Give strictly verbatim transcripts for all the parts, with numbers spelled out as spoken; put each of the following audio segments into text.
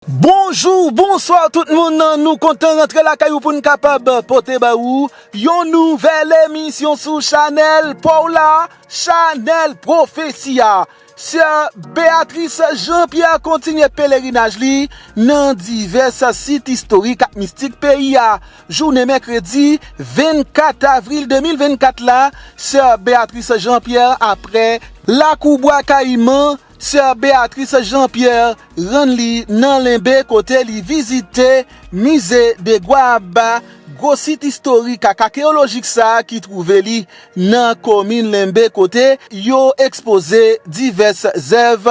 Bonjou, bonswa tout moun. Nou kontan rantre lakay ou pou n kapab pote ba ou yon nouvèl emisyon sou chanèl pa w la, chanèl Pwofesi a. Sè Beatrice Jean Pierre kontinye pelerinaj li nan divès sit istorik ak mistik peyi a. Jounen mèkredi vennkat avril de mil vennkat la, Sè Beatrice Jean Pierre, aprè Lakou Bwa Kayiman, Sè Beatrice Jean Pierre rann li nan Lenbe, kote li vizite Musée de Guahabá, gwo sit istorik ak akeyolojik sa a ki twouve li nan komin Lenbe, kote yo ekspoze divès zèv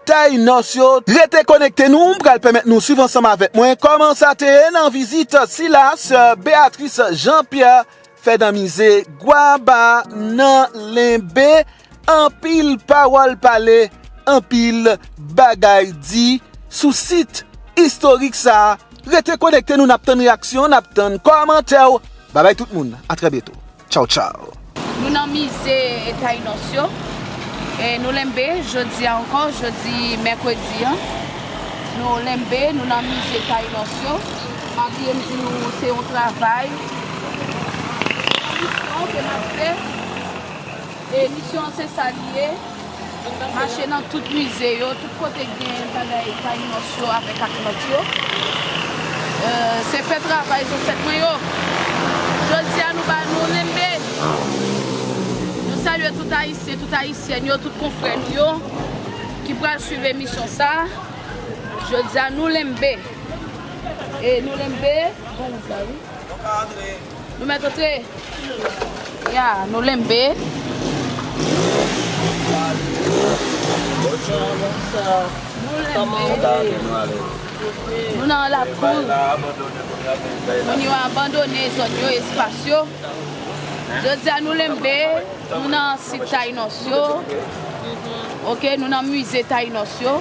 Taïnos yo. Rete konekte, nou, m pral pèmèt nou swiv ansanm avèk mwen kòman sa te ye nan vizit sila Sè Beatrice Jean Pierre fè nan Musée Guahabá nan Lenbe. Anpil pawòl pale, anpil bagay di sou sit istorik sa a. Rete konekte, nou, n ap tann reyaksyon, n ap tann kòmantè w. Babay tout moun, a trè byento. Tchaw, tchaw. Nou nan mize Taïnos yo. E nou Lenbe, jodi a ankò, jodi mèkredi an. Nou Lenbe, nou nan mize Taïnos yo. Pa bliye m di nou, se yon travay. Se yon misyon ke n ap fè. E misyon an se sa li ye. Mache nan tout mize yo, tout kote gen bagay Taïnos yo avèk Atlant yo. Euh, se fè travay zansèt mwen yo. Jodi a nou ba nou Lenbe. Nou salye tout Ayisyen, tout Ayisyèn yo, tout konfrè nou yo ki pral swiv emisyon sa. Jodi a nou Lenbe. E nou Lenbe. Bon, sa wi. Nou mèt antre. Ya, nou Lenbe. Nou Lenbe. Nou nan lakou. Moun yo abandone zòn yo, espas yo. Jodi a nou Lenbe. Nou nan sit Taïnos yo. Ok, nou nan mize Taïnos yo.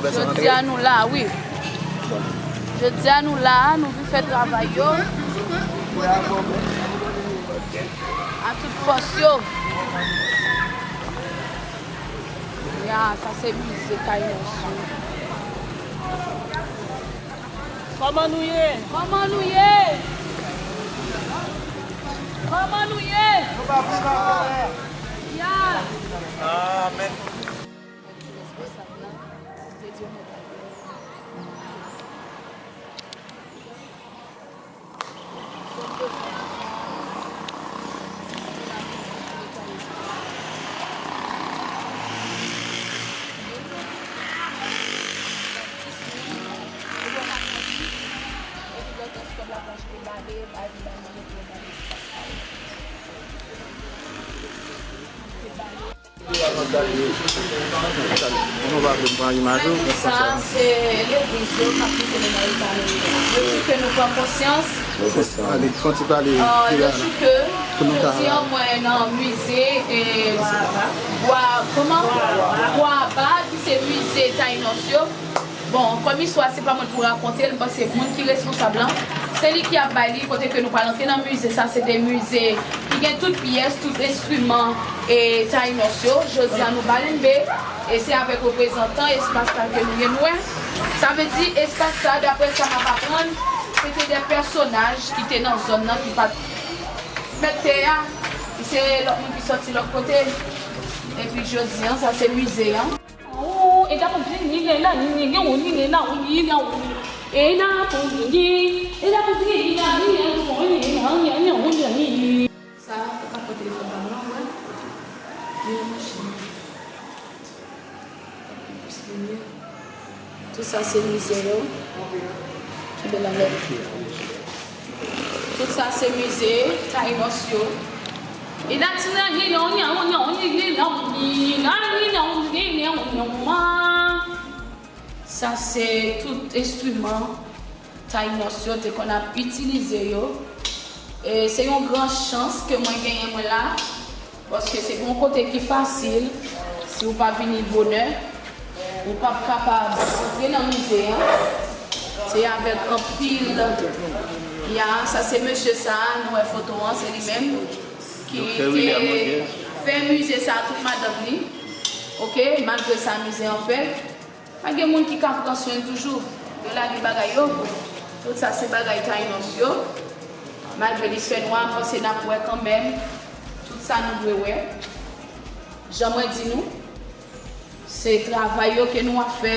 Jodi a nou la, wi. Jodi a nou la, nou vin fè travay yo. A tout fòs yo. Ya, sa se mize Taïnos yo. Kòman nou ye? Kòman nou ye? Kòman nou ye? Nou pa prive avè. Ya. Amèn. Sa se legliz yo k ap kite nou nan eta nou ye. Yo di ke nou pran konsyans. Yo di ke jodi an mwen nan mize, e, Bwa, kòman? Bwaba, ki se mize Taïnos yo. Bon, kòm istwa, se pa mwen pou rakonte l, m panse moun ki responsab lan, se li ki ap bay li, kote ke nou pral antre nan mize sa, se de mize ki gen tout pyès, tout enstriman e Taïnos yo. Jodi a nou ba Lenbe, e se avèk reprezantan espas sa ke nou ye, nou wè. Sa vle di, espas sa, daprè sa m ap aprann, se te de pèsonaj ki te nan zòn nan ki pa t mèt tè a, ki se lòt moun ki sòti lòt kote. Epi jodi an, sa se mize an. Sa, ou ka pran telefòn pa m lan, wè. Li nan machin. Tout sa se mize yo. Kenbe l anlè. Tout sa se mize Taïnos yo. E la ti nan gen yon yon yon yon yon yon yon yon yon yon yon. Sa se tout enstriman Taïnos yo te konn ap itilize yo. E se yon gran chans ke mwen genyen mwen la. Paske se pa yon kote ki fasil, si w pa vini bonè, ou p ap kapab antre nan mize an. Se avèk anpil, ya, sa se mesye sa, nou wè foto an, se li menm ki te fè mize sa tout madanm li. Ok, malgre sa, mize an fèt. Pa gen moun ki ka pran swen l toujou. Yo lage bagay yo. Tout sa se bagay Taïnos yo. Malgre li fè nwa, m panse n ap wè kanmenm. Tout sa nou dwe wè. Jan mwen di nou, se travay yo ke nou ap fè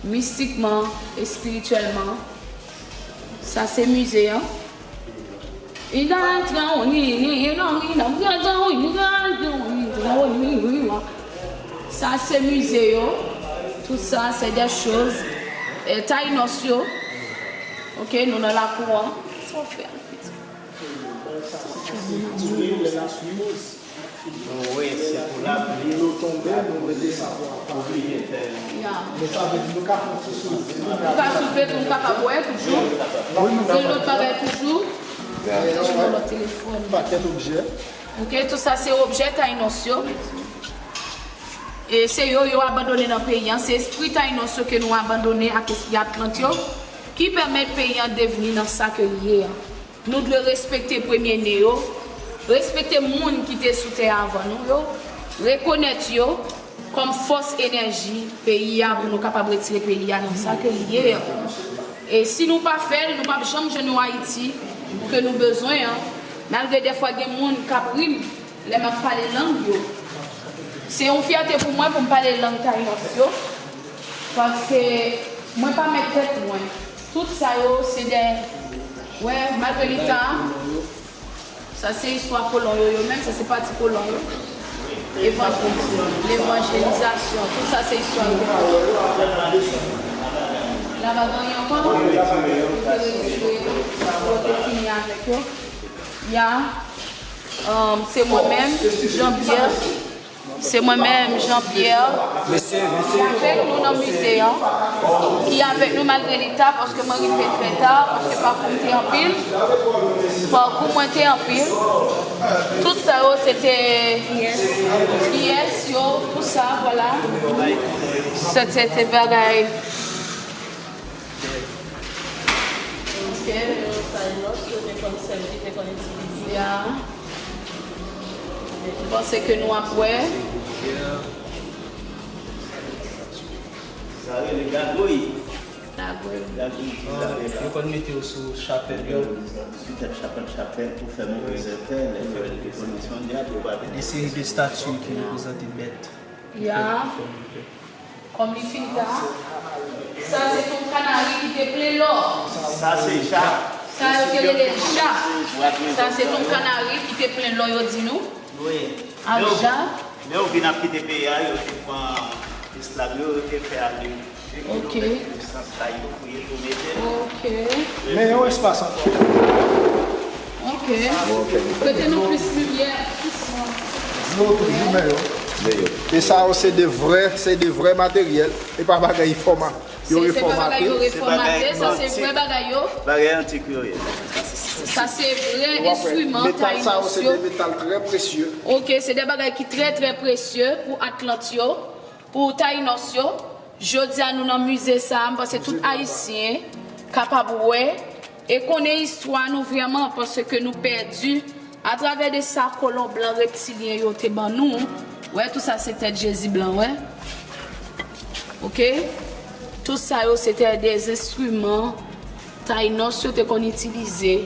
mistikman, espirityèlman. Sa se mize an. Sa se mize yo. Tout sa se de choz, eh, Taïnos yo. Ok, nou nan lakou an. Sa w fè a, pitit? Sa w fè a, manman? Wi, se pou lapli. Dlo tonbe, nou rete sa pou apre. Oblije fè. Ya. Men sa vle di nou ka pran ti soulve. Nou ka soulve pou nou kapab wè toujou. Se lòt bagay toujou. Te jwenn yon lòt telefòn. Pakèt objè. Ok, tout sa se objè Taïnos yo. E se yo, yo abandone nan peyi an. Se espri Taïnos yo ke nou abandone ak espri Atlant yo ki pèmèt peyi an devni nan sa ke li ye an. Nou dwe respekte premye ne yo, respekte moun ki te sou tè a avan nou yo, rekonèt yo kòm fòs enèji peyi a pou nou kapab retire peyi a nan sa ke li ye an. E si nou pa fè l, nou p ap janm jwenn yon Ayiti ke nou bezwen an, malgre dèfwa gen moun k ap ri m lè m ap pale lang yo. Se yon fyète pou mwen pou m pale lang Taïnos yo, paske mwen pa mèt tèt mwen. Tout sa yo, se de, wè, malgre li ta, sa se istwa kolon yo, yo menm, sa se pati kolon yo. Evan-, levanjelizasyon, tout sa se istwa yo. La pa gen anyen ankò? Yo te retire yo, yo te fini avèk yo. Ya, um, se mwen menm, Jean Pierre. Se mwen menm, Jean Pierre, ki avèk nou nan mize an, ki avèk nou malgre li ta, paske mwen rive trè ta, paske pakou m te anpil, pakou mwen te anpil. Tout sa yo, se te pyès yo, tout sa, vwala. Se te, te bagay. Ok, yo, Taïnos yo te konn sèvi, te konn itilize. Ya. M panse ke nou ap wè. Sa rele gagouy. Gagouy. Gagouy, ah, yo konn mete yo sou chapèl yo. Sou tèt chapèl, chapèl pou fè move zèfè, lè yo fè revolisyon dyab, yo pa vin. De seri de stati ki reprezante bèt. Ya. Kòm li fin ta. Sa se ton kanari ki te plen lò. Sa se ja. Sa yo te rele l ja. Sa se ton kanari ki te plen lò, yo di nou. Wi. Ak ja. Lè yo vin ap kite peyi a, yo te pran esklav yo, yo te fè ale. Ok. Yo fè konnesans la, yo fouye, yo mete l. Ok. Men yon espas ankò. Ok. Prete nou plis limyè, plis. Yo toujou men yo. E sa yo se de vrè, se de vrè materyèl. E pa bagay fòma. Yo se, se pa bagay refòmate. Yo refòmate, sa se vrè bagay yo. Bagay antik yo ye. Sa se vrè enstriman Taïnos yo. Metal sa yo se de metal trè presye. Ok, se de bagay ki trè, trè presye pou Atlant yo, pou Taïnos yo. Jodi a nou nan mize sa, m panse tout Ayisyen kapab wè e konnen istwa nou vrèman, paske nou pèdi atravè de sa kolon blan reptilyen yo te ban nou. Wè, tout sa se tèt Jezi blan, wè. Ok? Tout sa yo se te de enstriman Taïnos yo te konn itilize.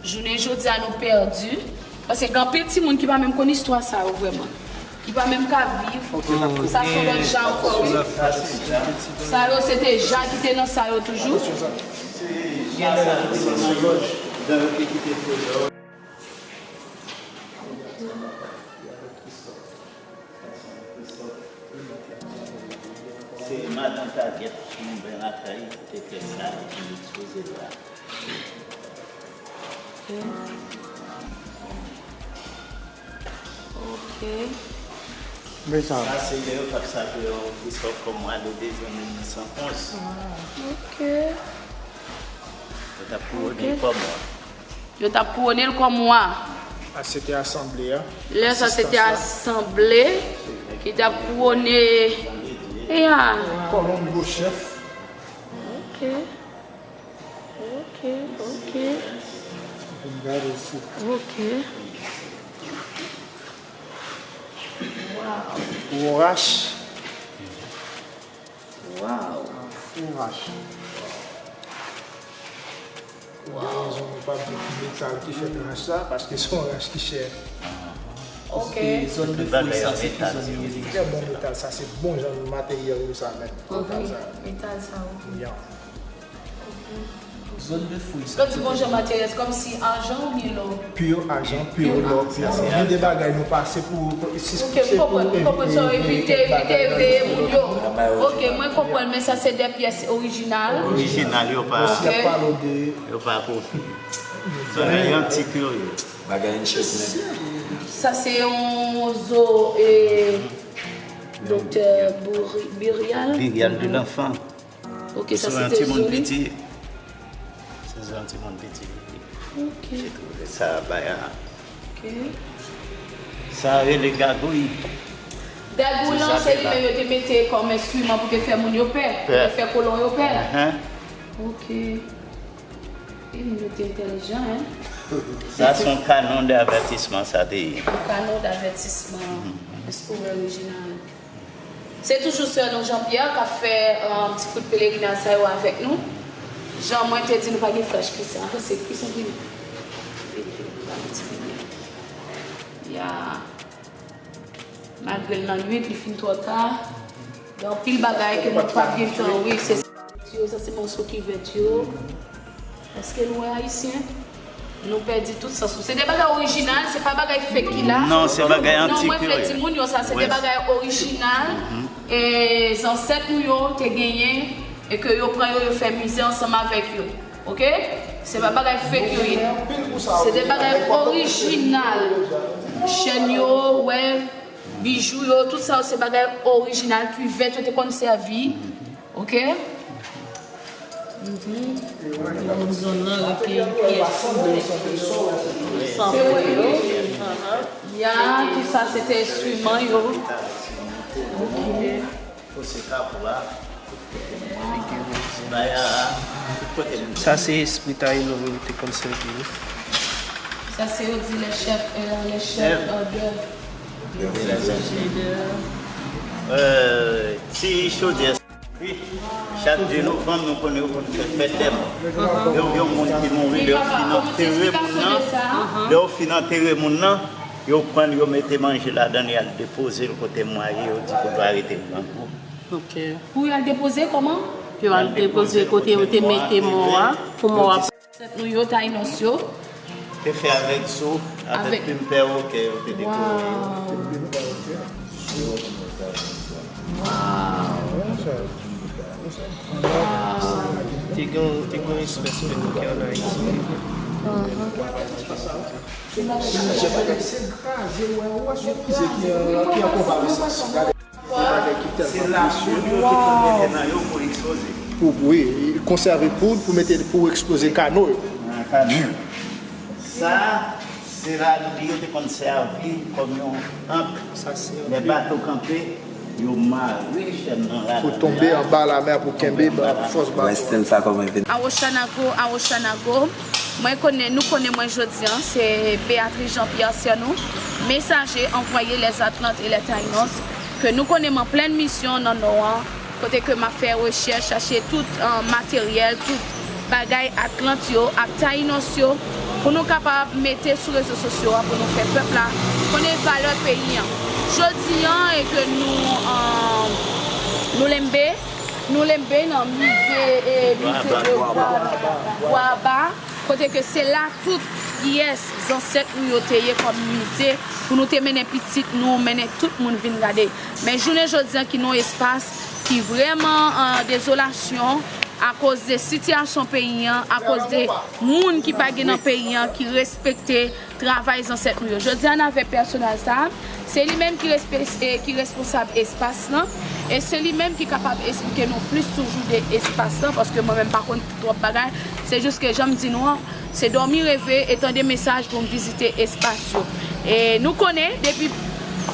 Jounen jodi a nou pèdi, paske gen anpil timoun ki pa menm konn istwa sa yo vrèman. Ki pa menm ka viv. Sa se yon lòt jan ankò, wi. Sa yo, se te ja ki te nan sa yo toujou. Se madan Tagèt ki yon bèl lakay ki te fè sa, ki ekspoze l la. Ok. Men sa. Sa se lè yo t ap sakre yon Kristòf kòm wa de dezan mil uit san onz. Ok. Yo t ap kouwone l kòm wa. Yo t ap kouwone l kòm wa. A, se te asanble a. Lè sa, se te asanble ki t ap kouwone. E a. Kòlonb gwo chèf. Ok. Ok, ok. Vin gade isit. Ok. Wow. Worash. Waw. Fo rach. Gen rezon nou p ap di ki metal ki fèt rach sa, paske se yon rach ki chè. Ok. Zòn de fouy sa, se ki zòn yo ye? Trè bon metal, sa se bon jan materyèl yo sa menm. Ok. Metal sa, ok. Yeah. Zòn de fouy sa. Lè w di bon jan materyèl, se kòmsi ajan oubyen lò? Pure ajan, pure lò, pure. Gen de bagay nou pa, se pou, se pou evite, evite veye moun yo. Ok, mwen konprann, men sa se de pyès orijinal. Orijinal, yo pa, yo pa pwodui. Yo pa pwodui. Bagay antik yo ye. Bagay ancient menm. Sa se yon zo, e, Doktè Burial. Burial de l'enfant. Ok, sa se te zo li. Se yon timoun piti. Se yon timoun piti. Ok. Ki twouve sa bay a. Ok. Sa rele gagouy. Gagouy lan, se li menm yo te mete kòm enstriman pou te fè moun yo pè, pou te fè kolon yo pè. Ok. E moun yo te entèlijan, en. Sa se yon kanon davètisman, sa te ye. Yon kanon davètisman. Èske w wè orijinal? Se toujou sè nou Jean Pierre k ap fè, um, ti kout pelerinaj sa yo avèk nou. Jan mwen te di nou pa gen flach Christian. Avanse, Christian, vini. Vini, vini, vini, vini. Ya. Malgre l nan nwit, li fin twò ta. Gen anpil bagay ke nou p ap gen tan, wi, se sa se mòso kivèt yo. Èske nou wè ayisyen? Nou pèdi tout sans nou. Se de bagay orijinal, se pa bagay fake ki la. Non, se bagay antik yo ye. Non, mwen vle di moun yo sa, se de bagay orijinal, e zansèt nou yo te genyen, e ke yo pran yo, yo fè mize ansanm avèk yo. Ok? Se pa bagay fake yo ye. Se de bagay orijinal. Chèn yo, wè, bijou yo, tout sa yo se bagay orijinal, kivèt yo te konn sèvi. Ok? Mhm. Yon zòn nan rete pyès sanble yo. Ya, tout sa se te enstriman yo. Ok. Sa se espri Tayino yo te konn sèvi wi. Sa se yo di les chefs, euh, les chefs, euh, de. Ti chodyè. Wi, chak de novanm, nou konnen yo konn fè fèt dè mò. Lè w gen yon moun ki mouri, lè yo fin antere moun nan, lè yo fin antere moun nan, yo pran l, yo mete manje ladan l, y al depoze l kote mwa ye, yo di pou l pa rete l nan twou. Ok. Pou y al depoze kòman? Yo al depoze kote yo te mete mò a, pou mò a. Zansèt nou yo, Tayinòs yo. Te fè avèk zo, avèk pil pèwokè yo te dekore yo. Waw. Te gen, te gen yon espès pèwokè ann Ayiti. Se kraze, wè, wè, se kraze ki, ki an konvalesans. Gade. Se lapoud yo te konn mete nan yo pou ekspoze. Pou, wi, konsève poud pou mete, pou ekspoze kano yo. Nan kano. Sa, se lapoud yo te konn sèvi kòm yon ank. Lè bato kanpe, yo mare chèn nan ladan. Pou tonbe anba lamè, pou kenbe fòs bato. Wè stèl sa kòm evènman. Awochanago, Awochanago. Mwen konnen, nou konnen mwen jodi an, se Béatrice Jean Pierre, sè nou, mesaje, anvwaye les Atlantes et les Taïnos, ke nou konnen m an plèn misyon nan nò an, kote ke m ap fè rechèch, chache tout, euh, materyèl, tout bagay Atlant yo ak Tayinos yo, pou nou kapab mete sou rezo sosyo a, pou nou fè pèp la konnen valè peyi an. Jodi an, e ke nou, euh, nou Lenbe, nou Lenbe nan mize, e mize de Gwaba, kote ke se la tout pyès zansèt nou yo te ye kòm mize pou nou te mennen pitit nou, mennen tout moun vin gade. Men jounen jodi an ki nan yon espas ki vrèman an dezolasyon akoz de sitiyasyon peyi an, akoz de moun ki pa gen nan peyi an ki respekte travay zansèt nou yo. Jodi a n avèk pèsonaj sa a, se li menm ki respe-, e, ki responsab espas lan, e se li menm ki kapab esplike nou plis toujou de espas lan, paske mwen menm pa konn twòp bagay, se jis ke jan m di nou an, se dòmi reve e tande mesaj pou m vizite espas yo. E nou konnen, depi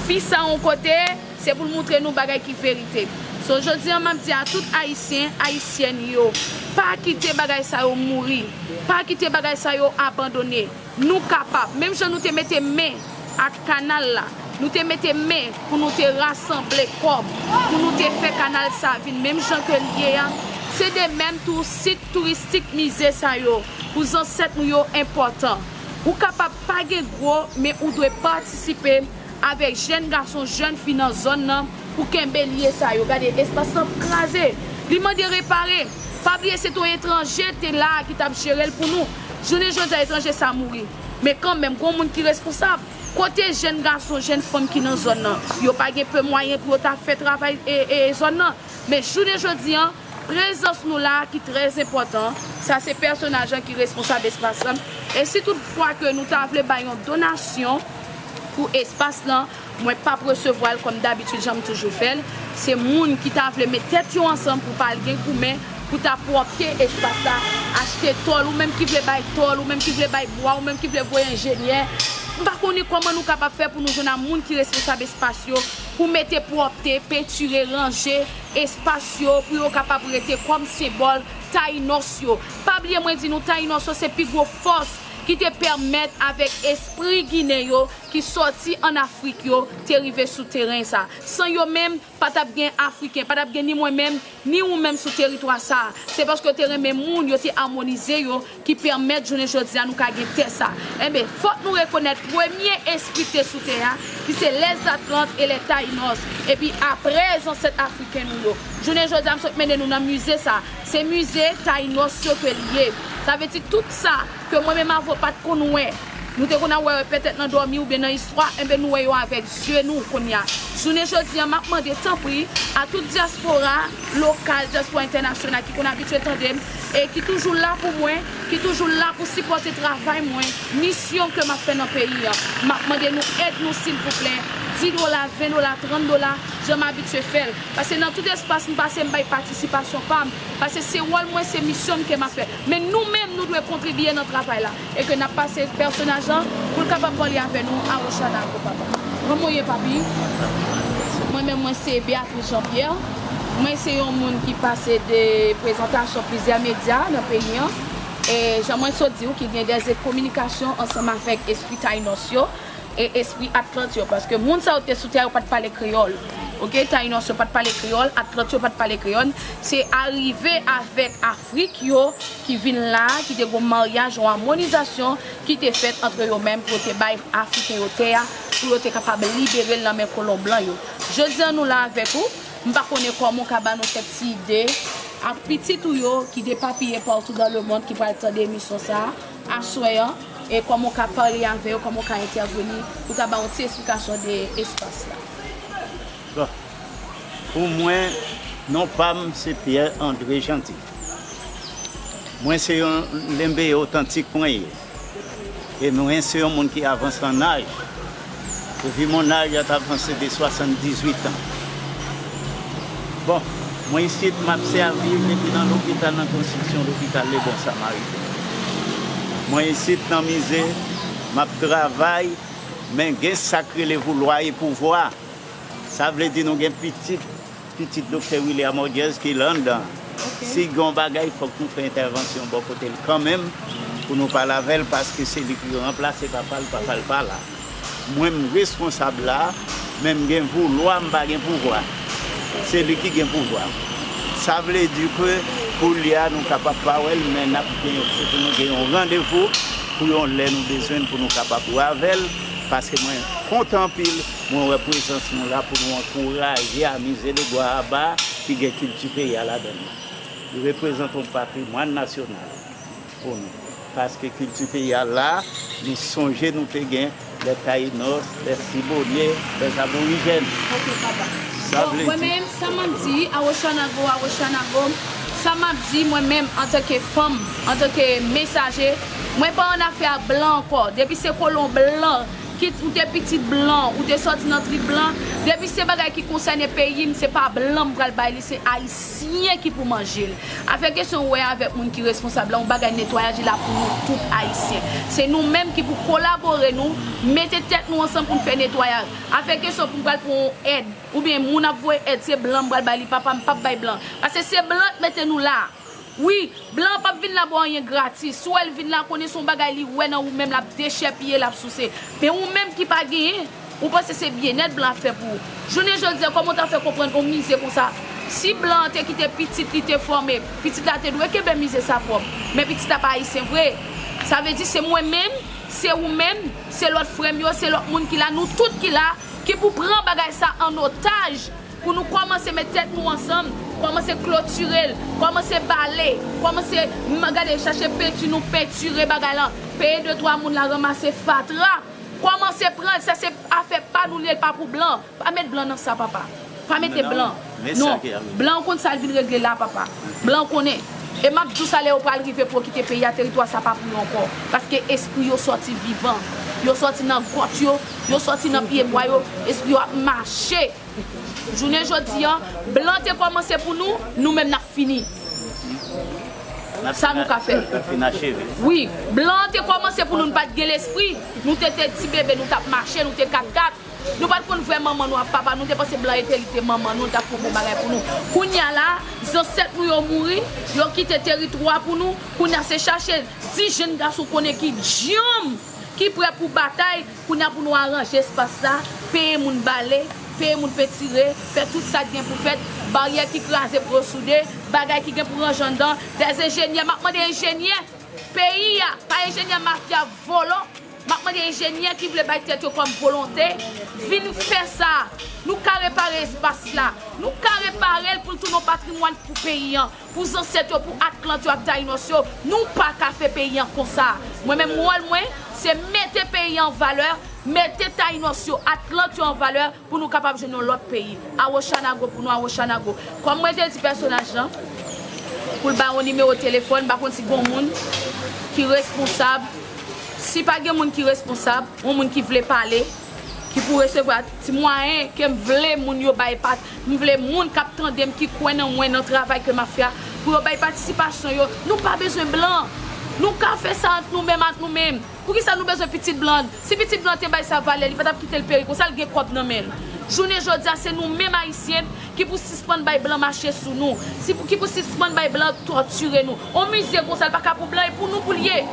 fi sa yon kote, se pou l moutre nou bagay ki verite. So, jodi an, m ap di a tout Ayisyen, Ayisyèn yo, pa kite bagay sa yo mouri, pa kite bagay sa yo abandone. Nou kapab. Menm jan nou te mete men ak kanal la, Nou te mete men pou nou te rasanble kòb, pou nou te fè kanal sa vin menm jan ke l ye a. Se de menm tou sit touristik mize sa yo, pou zansèt nou yo enpòtan. Ou kapab pa gen gwo, men ou dwe patisipe avèk jèn gason, jèn fi nan zòn nan pou kenbe lye sa yo. Gade, espas lan kraze. Li mande repare. Pa bliye, se t on etranje te la a ki t ap jere l pou nou. Jounen jodi a, etranje sa mouri. Men kanmenm, gon moun ki responsab. Kote jèn gason, jèn fanm ki nan zòn nan? Yo pa gen pe mwayen pou yo ta fè travay e, e, e zòn nan. Men jounen jodi a, prezans nou la a ki trè enpòtan, sa se pèsonaj lan ki responsab espas lan. E si tout fwa ke nou ta vle bay yon donasyon pou espas lan, mwen p ap resevwa l kòm dabitid, jan m toujou fè l. Se moun ki ta vle met tèt yo ansanm pou pa al gen goumen, pou ta pwòpte espas la, achte tòl, ou menm ki vle bay tòl, ou menm ki vle bay bwa, ou menm ki vle voye enjenyè. M pa konnen kòman nou kapab fè pou nou jwenn a moun ki responsab espas yo, pou mete pwòpte, pentire, ranje espas yo, pou yo kapab rete kòm senbòl Tayinòs yo. Pa bliye mwen di nou, Tayinòs yo se pi gwo fòs ki te pèmèt avèk espri ginen yo ki sòti ann Afrik yo te rive sou teren sa. San yo menm, pa t ap gen Afriken, pa t ap gen ni mwen menm, ni ou menm sou teritwa sa a. Se paske yo te renmen moun, yo te amonize yo, ki pèmèt jounen jodi a nou ka gen tè sa. Enben, fòk nou rekonèt premye espri ki te sou tè a, ki se lèzatlant e lètayinòs, epi apre zansèt afriken nou yo. Jounen jodi a, m sot mennen nou nan mize sa. Se mize Tayinòs yo ke li ye. Sa vle di tout sa ke mwen menm avè w pa t konn wè. Nou te konn ap wè yo petèt nan dòmi oubyen nan istwa, enben nou wè yo avèk zye nou kounye a. Jounen jodi a, m ap mande tanpri a tout dyaspora lokal, dyaspora entènasyonal ki konn abitye tande m e ki toujou la pou mwen, ki toujou la pou sipòte travay mwen, misyon ke m ap fè nan peyi an. M ap mande nou èd nou silvouplè, dis dola, ven dola, trant dola, jan m abitye fè l. Paske nan tout espas m pase, m bay patisipasyon pa m. Paske se wòl mwen, se misyon m ke m ap fè. Men nou menm, nou dwe kontribye nan travay la. E ke n ap pase pèsonaj lan pou l kapab pale avè nou a Oceanaco, papa. Kòman w ye, papi? Mwen menm, mwen se Beatrice Jean Pierre. Mwen se yon moun ki pase de prezantasyon plizyè medya nan peyi an. E jan mwen sot di w, ki gen de kominikasyon ansanm avèk espri Tayinòs yo e espri Atlant yo, paske moun sa yo te sou tè a, yo pa t pale kreyòl. Oke, Tayinòs yo pa t pale kreyòl, Atlant yo pa t pale kreyòl. Se arive avèk Afrik yo ki vin la, ki te gon maryaj, yon amonizasyon ki te fèt antre yo menm pou yo te bay Afriken yo tè a, pou yo te kapab libere l nan men kolon blan yo. Jodi a, nou la avèk ou. M pa konnen kòman w ka ba nou kèk ti ide ak pitit ou yo ki depapiye partout dans le monde ki pral tande emisyon sa a aswè an, e kòman w ka pale avè yo, kòman w ka entèveni pou ta ba yon ti esplikasyon de espas la. Bon, pou mwen, non pa m se Pierre André Jeanty. Mwen se yon Lenbe otantik mwen ye. E mwen se yon moun ki avanse an aj. Epi mon âge est avancé de soixante-dix-huit ans. Bon, mwen isit m ap sèvi depi nan lopital, nan konstriksyon lopital Le Bon Samaritain. Mwen isit nan mize, m ap travay, men gen sa k rele voulwa e pouvwa. Sa vle di nou gen pitit, pitit Doktè Willy Amordiez ki la anndan. Si gen yon bagay, fòk nou fè entèvansyon bò kote l kanmenm, pou nou pale avè l, paske se li ki ranplase papa l, papa l pa la. Mwen, m responsab la, men m gen voulwa, m pa gen pouvwa. Se li ki gen pouvwa. Sa vle di ke koulye a nou kapab pa wè l, men n ap gen, se pou nou gen yon randevou pou yon lè nou bezwen l pou nou kapab wè avè l, paske mwen kontan anpil, mwen wè prezans nou la pou nou ankouraje a mize de bwa aba ki gen kilti peyi a ladan l. Li reprezante yon patrimwàn nasyonal pou nou. Paske kilti peyi a la, nou sonje nou te gen les Taïnos, les Siboney, les Aborijèn. Ok, papa. Sa vle di. Bon, mwen menm, sa m ap di, Awochanago, Awochanago, sa m ap di, mwen menm, antanke fanm, antanke mesaje, mwen pa annafè ak blan ankò. Depi se kolon blan, kit ou te pitit blan, ou te sòti nan trip blan, depi se bagay ki konsène peyi m, se pa blan m pral bay li, se Ayisyen ki pou manje l. Afè kesyon wè avèk moun ki responsab la, yon bagay netwayaj li la pou nou tout Ayisyen. Se nou menm ki pou kolabore nou, mete tèt nou ansanm pou n fè netwayaj. Afè kesyon pou m pral pran yon èd, oubyen moun ap voye èd, se blan m pral bay li, papa m p ap bay blan. Paske se blan k mete nou la. Wi, blan an p ap vin la ba w anyen gratis. Si w wè l vin la, konnen se yon bagay li wè nan ou menm, l ap dechèpiye, l ap souse. Men ou menm ki pa genyen, Ou panse se byennèt blan ap fè pou ou? Jounen jodi a, kòman w ta fè konprann yon mize konsa? Si blan an te kite pitit li te fòme, pitit la te dwe kenbe mize sa pwòp. Men pitit la pa ayisyen vre. Sa vle di se mwen menm, se ou menm, se lòt frè m yo, se lòt moun ki la, nou tout ki la, ki pou pran bagay sa an otaj, pou nou kòmanse met tèt nou ansanm, kòmanse klotire l, kòmanse bale, kòmanse m- gade, chache penti nou pentire bagay lan, peye de twa moun la ranmase fatra, kòmanse pran l, sa se afè pa nou li ye, l pa pou blan. Pa met blan nan sa, papa. Pa mete blan. Non. Blan konn sa l vin regle la, papa. Blan konnen. E m ap di w sa, lè yo pral rive pou yo kite peyi a, teritwa sa pa pou yo ankò. Paske espri yo sòti vivan. Yo sòti nan gwòt yo, yo sòti nan pye bwa yo, espri yo ap mache. Jounen jodi a, blan te kòmanse pou nou, nou menm n ap fini. Sa nou ka fè. Wi, blan te kòmanse pou nou, nou pa t gen lespri. Nou te, te ti bebe, nou t ap mache, nou te kat kat. Nou pa t konn vrè manman nou ak papa nou, nou te panse blan ete li te manman nou, li t ap fè yon bon bagay pou nou. Kounye a la, zansèt nou yo mouri, yo kite teritwa pou nou. Kounye a se chache di jenn gason konnen ki djanm, ki prè pou batay. Kounye a pou nou aranje espas la, peye moun bale, peye moun pentire, fè tout sa k gen pou fèt, baryè ki kraze pou yo soude, bagay ki gen pou ranje anndan, dèzenjenyè, m ap mande enjenyè peyi a, pa enjenyè mafya vòlò, m ap mande enjenyè ki vle bay tèt yo kòm volonte, vin fè sa. Nou ka repare espas la, nou ka repare l pou l tounen yon patrimwàn pou peyi an. Pou zansèt yo, pou Atlant yo ak Tayinòs yo, nou pa ka fè peyi an konsa. Mwen menm, wòl mwen, se mete peyi an valè, mete Tayinòs yo, Atlant yo an valè, pou nou kapab jwenn yon lòt peyi. Awochanago pou nou, Awochanago. Kòm mwen te di pèsonaj lan, pou l ba yon nimewo telefòn, m pa konn si gon moun ki responsab. Si pa gen moun ki responsab, yon moun ki vle pale, ki pou resevwa ti mwayen ke m vle moun yo bay pat, m vle moun k ap tande m, ki kwè nan mwen, nan travay ke m ap fè a, pou yo bay patisipasyon yo. Nou pa bezwen blan. Nou ka fè sa ant nou menm, ant nou menm. Poukisa nou bezwen pitit blan? Si pitit blan te bay sa valè, li pa t ap kite l peri konsa, l gen kòb nan men l. Jounen jodi a, se nou menm Ayisyen ki pou sispann bay blan mache sou nou, si pou, ki pou sispann bay blan tòtire nou. On mize konsa, l pa ka pou blan, e pou nou pou l ye.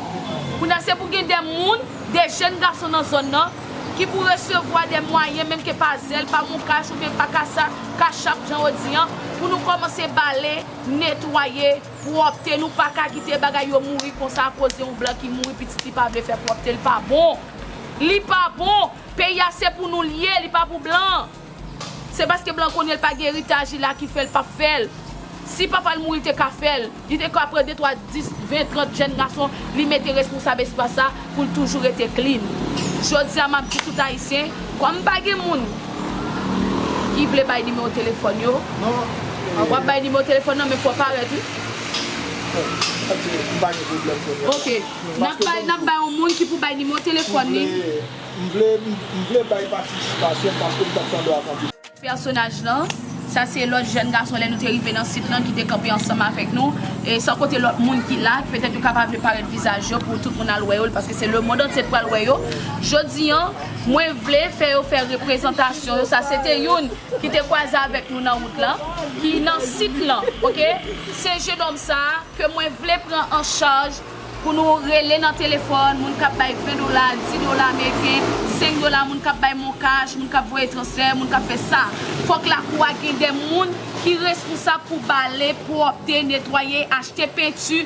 Kounye a, se pou gen de moun, de jèn gason nan zòn nan, ki pou resevwa de mwayen, menm ke pa zèl, pa monkach oubyen pa kasa-, kachap, jan yo di an, pou nou kòmanse bale, netwaye, pwòpte. Nou pa ka kite bagay yo mouri konsa akoz de yon blan ki mouri, pitit li pa vle fè pwòpte, li pa bon. Li pa bon. Peyi a se pou nou l ye, li pa pou blan. Se paske blan konnen l pa gen eritaj li la ki fè l p ap fè l. Si papa l mouri, l te ka fè l. Li te ka pran de, twa, dis, ven, trant jèn gason, li mete responsab espas sa pou l toujou rete klin. Jodi a, m ap di tout Ayisyen, kòm m pa gen moun ki vle bay nimewo telefòn yo, w ap bay nimewo telefòn nan, men fò w parèt, wi. Bon, sa di, m pa gen pwoblèm kounye a. Ok. N ap bay, n ap bay yon moun ki pou bay nimewo telefòn li. M vle, m vle bay patisipasyon m paske m t ap tande w ak anpil. Pèsonaj lan, sa se lòt jèn gason lè nou te rive nan sit lan ki te kanpe ansanm avèk nou. E san konte lòt moun ki la, petèt yo ka pa vle parèt vizaj yo pou tout moun al wè yo, paske se lemonn antye t pral wè yo. Jodi an, mwen vle fè yo fè reprezantasyon yo. Sa se te youn ki te kwaze avèk nou nan wout lan, ki nan sit lan, ok? Se jennonm sa a ke mwen vle pran an chaj pou nou rele nan telefòn, moun k ap bay ven dola, dis dola ameriken, senk dola, moun k ap bay monkach, moun k ap voye transfè, moun k ap fè sa. Fòk lakou a gen de moun ki responsab pou bale, pwòpte, netwaye, achte penti,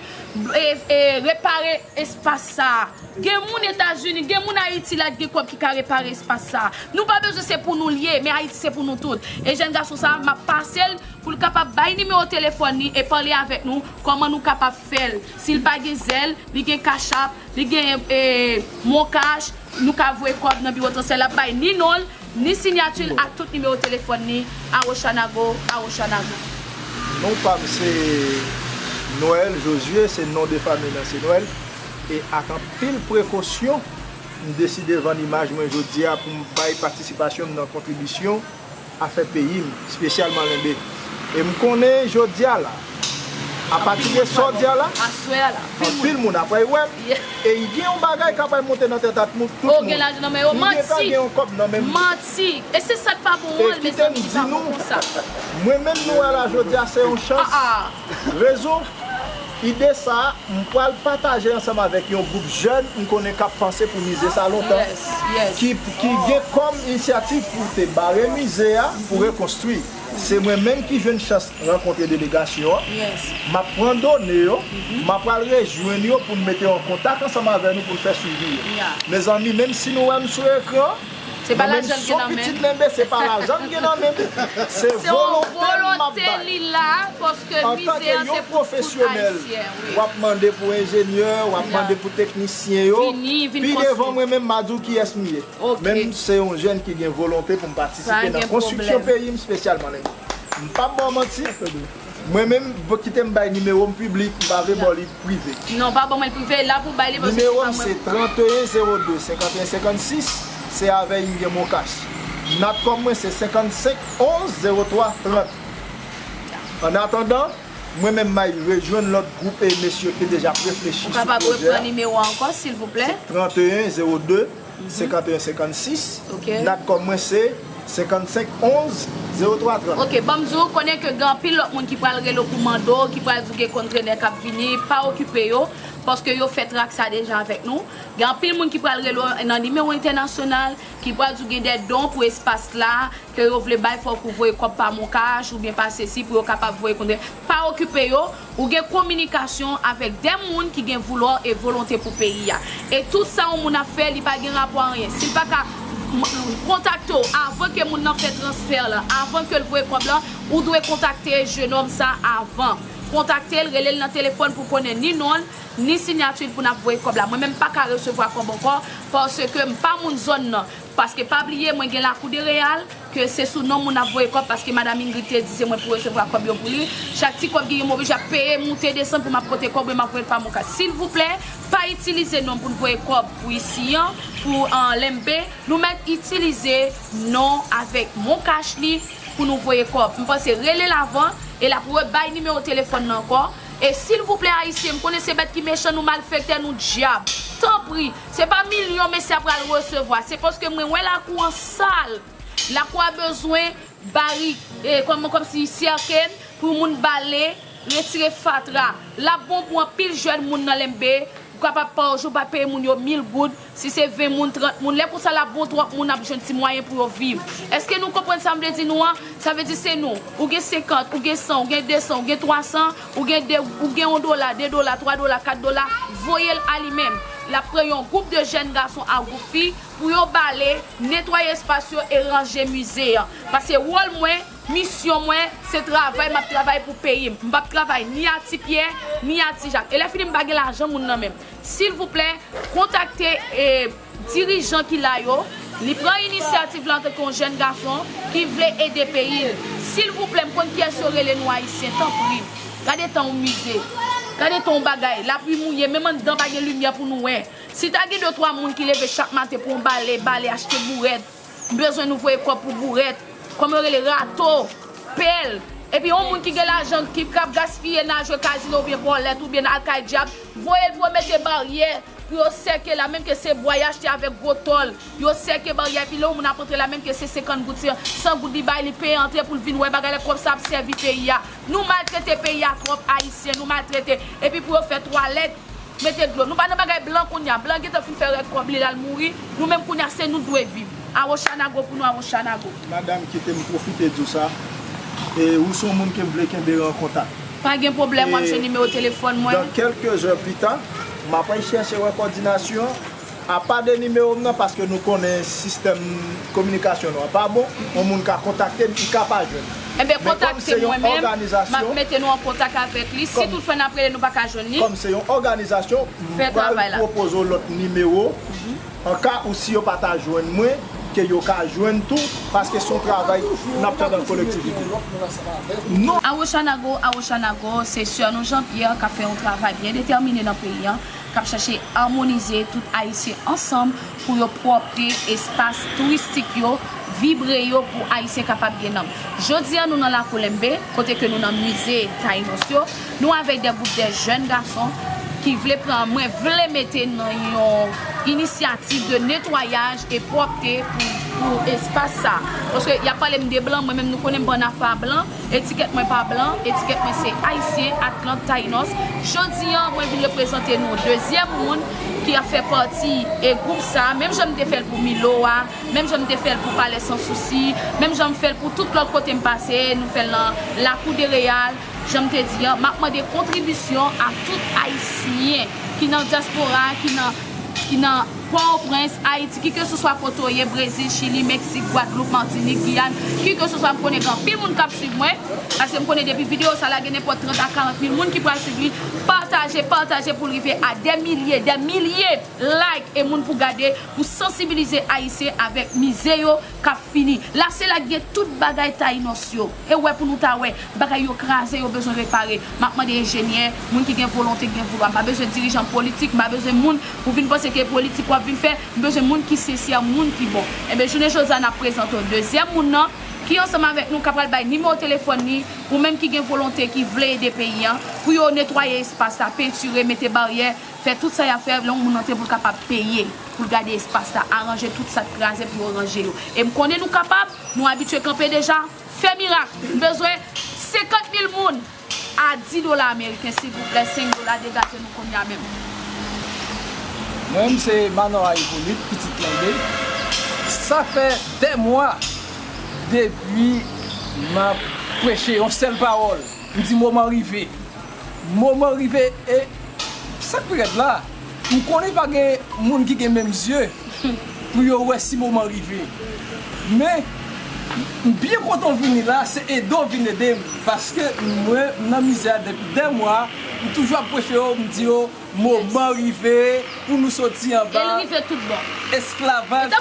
e, e, repare espas sa a. Gen moun Etazini, gen moun Ayiti la ki gen kòb ki ka repare espas sa a. Nou pa bezwen se pou nou l ye, men Ayiti se pou nou tout. E jèn gason sa a, m ap pase l pou l kapab bay nimewo telefòn li e pale avèk nou kòman nou kapab fè l. Si l pa gen zèl, li gen kachap, li gen, e, monkach, nou ka voye kòb nan biwo transfè, l ap bay ni non l, ni siyati l ak tout nimewo telefòn li. Awochanago, Awochanago. Non pa m se Noël Josué, se non de fanmi nan se Noël. E ak anpil prekosyon, m deside vann imaj mwen jodi a pou m bay patisipasyon m nan kontribisyon a fè peyi m, espesyalman Lenbe. E m konnen jodi a la, apati de sa w di a la, aswè a la, anpil moun ap wè l, e gen yon bagay k ap monte nan tèt ak moun, tout moun. Ou gen lajan nan men yo, manti. Manti. E se sa k pa bon an, mezanmi, li pa bon konsa. Mwen menm nou wè la jodi a, se yon chans. Rezon, Ide sa a, m pral pataje ansanm avèk yon gwoup jèn m konnen k ap panse pou mize sa lontan, ki, ki gen kòm inisyativ pou te bare mize a, pou rekonstwi. Se mwen menm ki jwenn chans rankontre delegasyon an. M ap pran done yo, m ap pral rejwenn yo pou n mete yo an kontak ansanm avè nou pou n fè swivi yo. Mezanmi, menm si nou wè m sou ekran, se pa lajan l gen nan men. Pitit Lenbe, se pa lajan m gen nan men m. Se volonte m ap bay. Li la, paske mize a se pou tout Ayisyen, wi. W ap mande pou enjenyè, w ap mande pou teknisyen yo. Pi devan mwen menm, m a di w kiyès m ye. Men m se yon jèn ki gen volonte pou m patisipe nan konstriksyon peyi m, espesyalman Lenbe. M p ap ba w manti. Mwen menm, kite m bay nimewo m piblik, m pa vle ba w li prive. Non, pa ban mwen l prive, la pou bay li, paske se pa mwen. Nimewo m se trant e en zewo de, senkant e en senkant sis, se avè y m gen MonCash. Natcom mwen se senkant senk onz zewo twa trant. An atandan, mwen menm m al rejwenn lòt gwoup e mesye yo te deja ap reflechi sou pwojè a. Ou kapab repran nimewo a ankò, silvouplè? Se trant e en zewo de, senkant e en senkant sis. Natcom mwen se senkant senk onz zewo twa trant. Ok, ban m di w, konnen ke gen anpil lòt moun ki pral rele w pou mande w, ki pral di w gen kontrenè k ap vini, pa okipe yo, paske yo fè trak sa deja avèk nou. Gen anpil moun ki pral rele w nan nimewo entènasyonal, ki pral di w gen de don pou espas la, ke yo vle bay, fòk ou voye kòb pa MonCash oubyen pa sesi pou yo kapab voye kontrenè. Pa okipe yo, ou gen kominikasyon avèk de moun ki gen voulò e volonte pou peyi a. E tout sa yon moun ap fè, li pa gen rapò a anyen. Si l pa ka m- kontakte w avan ke moun nan fè transfè lan, avan ke l voye kòb lan, ou dwe kontakte jenòm sa avan. Kontakte l, rele l nan telefòn pou konnen ni non l, ni siyati l pou n ap voye kòb la. Mwen menm m pa ka resevwa kòb ankò, paske m pa moun zòn nan. Paske pa bliye, mwen gen lakou de Reyal, ke se sou non moun ap voye kòb, paske madanm Ingrid te di se mwen pou resevwa kòb yo pou li. Chak ti kòb ki gen mwen oblije ap peye, moute, desann pou m ap pote kòb, mwen m ap voye l pa MonCash. Silvouplè, pa itilize non m pou n voye kòb pou isi an, pou an Lenbe. Nou mèt itilize non avèk MonCash li pou nou voye kòb. M panse rele l avan, e l ap rebay nimewo telefòn nan ankò. E silvouplè, Ayisyen, m konnen se bèt ki mechan, nou malfektè, nou dyab. Tanpri, se pa milyon mesye a pral resevwa, se paske mwen wè lakou an sal. Lakou a bezwen barik, e, kòm, kòmsi sèke pou moun bale, retire fatra. L ap bon pou anpil jèn moun nan Lenbe, ou kapab pa yon jou pa peye moun yo mil goud, si se ven moun, trant moun. Lè konsa l ap bon, twòp moun ap jwenn ti mwayen pou yo viv. Èske nou konprann sa m vle di nou an? Sa vle di se nou. Ou gen senkant, ou gen san, ou gen de san, ou gen twa san, ou gen de, ou gen yon dola, de dola, twa dola, kat dola, voye l a li menm. L ap pran yon gwoup de jèn gason a gwoup fi pou yo bale, netwaye espas yo e ranje mize an. Paske wòl mwen, misyon mwen, se travay, m ap travay pou peyi m. M p ap travay ni a ti pyè, ni a ti jak. E lè fini, m pa gen lajan moun nan men m. Silvouplè, kontakte, e, dirijan ki la yo. Li pran inisyativ la antanke yon jèn gason ki vle ede peyi l. Silvouplè, m konn kiyès yo rele nou Ayisyen, tanpri. Gade tan yon mize. Gade tan yon bagay. Lapli mouye, menm anndan pa gen limyè pou nou wè. Si ta gen de twa moun ki leve chak maten pou yon bale, bale, achte bourèt, m bezwen nou voye kòb pou bourèt, kòman yo rele, rato, pèl. Epi yon moun ki gen lajan ki p ap gaspiye nan al jwe kazino oubyen bòlèt oubyen al kay dyab, voye l pou yo mete baryè, pou yo sèke la, menm ke se bwa y achte avèk gwo tòl, yo sèke baryè, epi lè yon moun ap antre la, menm ke se senkant goud, se san goud li bay, li peye antre pou l vin wè bagay la, kòb sa ap sèvi peyi a. Nou maltrete peyi a twòp, Ayisyen, nou maltrete. Epi pou yo fè twalèt, mete dlo. Nou pa nan bagay blan kounye a. Blan gentan fin fè rèd kòb li, l al mouri. Nou menm kounye a, se nou dwe viv. Awochanago pou nou, Awochanago. Madanm, kite m pwofite di w sa. E, ou se yon moun ke m vle kenbe an kontak. Pa gen pwoblèm, w ap jwenn nimewo telefòn mwen. Dan kèlke zè pita, m ap al chèche wè kòdinasyon. Apa de nimewo m nan, paske nou konnen sistèm kominikasyon nou an pa bon, yon moun ka kontakte m, li ka pa jwenn. Enben, kontakte mwen menm, m ap mete nou an kontak avèk li. Si toutfwa n ap rele, nou pa ka jwenn li, kòm se yon òganizasyon, m pral pwopoze w lòt nimewo. An ka ou si yo pa ta jwenn mwen, ke yo ka jwenn tou, paske se yon travay n ap fè nan kolektivite. Non. Awochanago, Awochanago, se sè nou Jean Pierre k ap fè yon travay byen detèmine nan peyi a, k ap chache amonize tout Ayisyen ansanm pou yo pwòpte espas touristik yo, vibre yo pou Ayisyen kapab gen nanm. Jodi a, nou nan Lakou Lenbe, kote ke nou nan mize Tayinòs yo, nou avèk de gwoup de jèn gason ki vle pran, mwen vle mete nan yon inisyativ de netwayaj e pwòpte pou Pou espas sa. Paske y ap pale m de blan, mwen menm nou konnen m pa nan afè a blan, etikèt mwen pa blan, etikèt mwen se ayisyen, Atlant, Tayinos. Jodi an, mwen vin reprezante nou dezyèm moun ki ap fè pati e gwoup sa, menm jan m te fè l pou Milo a, menm jan m te fè l pou Palè San Sousi, menm jan m fè l pou tout lòt kote m pase, nou fè l nan Lakou de Reyal, jan m te di an, m ap mande kontribisyon a tout ayisyen ki nan dyaspora, ki nan, ki nan Pòtoprens, Ayiti, kikeseswa kote w ye, Brezil, Chili, Meksik, Gwadloup, Matinik, Giyàn, kikeseswa, m konnen gen anpil moun k ap swiv mwen, paske m konnen depi videyo sa lage nenpòt trant a karant mil moun ki pral swiv li, pataje, pataje pou l rive a dè milye, dè milye like e moun pou gade, pou sansibilize Ayisyen avèk mize yo k ap fini. La se la k gen tout bagay Tayinos yo. E wè pou nou ta wè, bagay yo kraze, yo bezwen repare. M ap mande enjenyè, moun ki gen volonte, ki gen voulwa. M pa bezwen dirijan politik, m pa bezwen moun pou vin panse ke politik w ap vin fè. M bezwen moun ki sensè, moun ki bon. Enben, jounen jodi a, n ap prezante w dezyèm moun nan, ki ansanm avèk nou, k ap pral bay nimewo telefòn li, ou menm ki gen volonte, ki vle ede peyi an, pou yo netwaye espas la, pentire, mete baryè, fè tout sa y ap fè, lè yon moun antre pou l kapab peye, pou l gade espas la, aranje tout sa k kraze pou yo ranje yo. E m konnen nou kapab, nou abitye kanpe deja, fè mirak. M bezwen senkant mil moun a di dola ameriken, silvouplè, senk dola, degaje nou kounye a menm. Mwen menm se Manora Ipolit, pitit Lanbe. Sa fè dè mwa depi m ap preche yon sèl pawòl. M di moman rive. Moman rive e sa k pi rèd la, m konnen pa gen moun ki gen menm zye pou yo wè si moman rive. Men, m byen kontan w vini la, se ede w vin ede m. Paske mwen, m nan mizè a depi dè mwa, m toujou ap preche yo, m di yo, moman rive pou nou soti anba esklavaj de.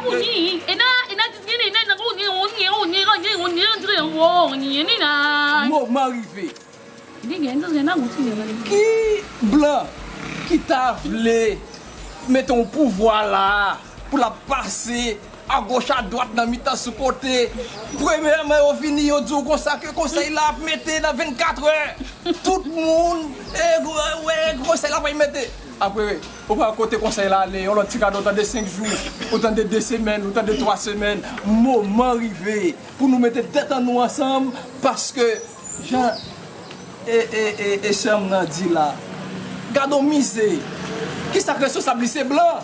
Moman rive. Ki blan ki ta vle mete yon pouvwa la pou l ap pase agoch adwat nan mitan sou kote? Premyèman, yo vini, yo di w konsa ke konsèy la ap mete nan vennkatrè. Tout moun, e, wè, konsèy la pral mete. Apre, ou pa kote konsèy la ale, yon lòt ti gade, ou tande senk jou, ou tande de semèn, ou tande twa semèn. Moman rive pou nou mete tèt an nou ansanm, paske jan e, e, e, e sè m nan di la, gade yon mize, kisa k responsab li se blan.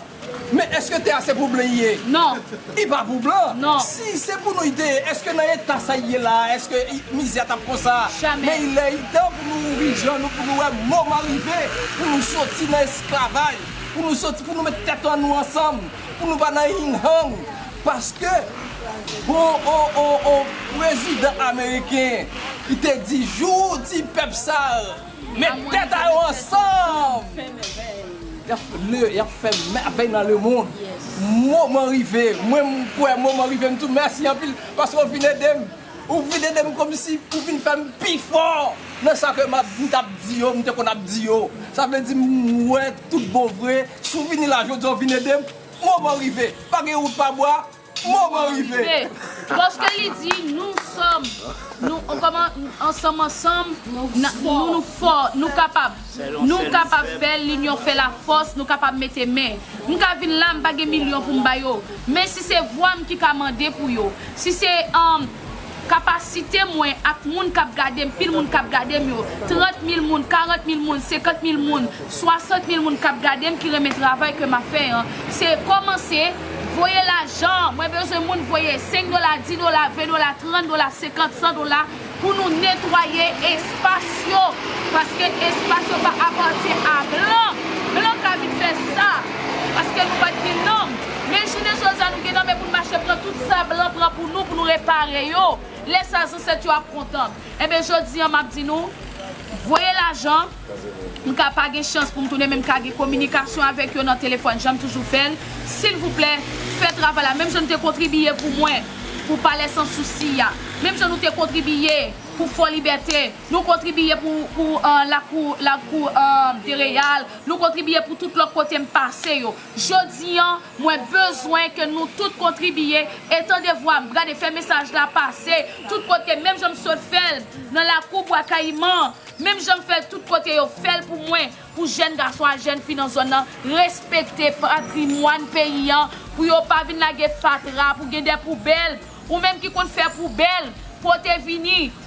Men èske tè a se pou blan li ye? Non. Li pa pou blan. Non. Si se pou nou li te ye, èske nan eta sa li ye la a, èske mizè a t ap konsa? Jamè. Men lè li tan pou nou ouvri je nou, pou nou wè moman rive, pou nou soti nan esklavaj, pou nou soti, pou nou met tèt an nou ansanm, pou nou pa nan hing hang. Paske gon, on, on, on prezidan ameriken ki te di, jou di pèp sa, met tèt a yo ansanm. Y ap, y ap fè mèvèy nan lemonn. Moman rive. Mwen, m kwè moman rive. M di w mèsi anpil paske w vin ede m. Ou vin ede m kòmsi ou vin fè m pi fò nan sa ke m ap, m t ap di yo, m te konn ap di yo. Sa vle di m wè tout bon vre. Si w vini la jodi a, w vin ede m. Moman rive. Pa gen wout pa bwa. Moman rive. Paske li di, nous sommes, nou, kòman, ansanm, ansanm, nou, nou fò, nou kapab. Nou kapab fè l, linyon fè lafòs, nou kapab mete men. M ka vin la, m pa gen milyon pou m ba yo. Men si se vwa m ki ka mande pou yo, si se, um, kapasite mwen ak moun k ap gade m, pil moun k ap gade m yo, trant mil moun, karant mil moun, senkant mil moun, swasant mil moun k ap gade m ki renmen travay ke m ap fè an, se kòmanse voye lajan. Mwen bezwen moun voye senk dola, dis dola, ven dola, trant dola, senkant, san dola pou nou netwaye espas yo. Paske espas yo pa apatyen a blan. Blan ka vin fè sa. Paske nou pa t gen nanm. Men jounen jodi a, nou gen nanm e pou n mache pran tout sa blan pran pou nou, pou nou repare yo. Lè sa, zansèt yo ap kontan. Enben, jodi a, m ap di nou, voye lajan. M ka pa gen chans pou m tounen, men m ka gen kominikasyon avèk yo nan telefòn, jan m toujou fè l. Silvouplè, fè travay la. Menm jan nou te kontribiye pou mwen, pou Palè San Sousi a. Menm jan nou te kontribiye pou Fò Libète. Nou kontribiye pou, pou, euh, lakou, lakou, euh, de Reyal. Nou kontribiye pou tout lòt kote m pase yo. Jodi an, mwen bezwen ke nou tout kontribiye. E tande vwa m, gade, fè mesaj la pase tout kote, menm jan m sot fè l nan lakou Bwa Kayiman. Menm jan m fè l tout kote yo fè l pou mwen, pou jèn gason ak jèn fi nan zòn nan respekte patrimwàn peyi an, pou yo pa vin lage fatra, pou gen de poubèl. Ou menm ki konn fè poubèl, pote vini,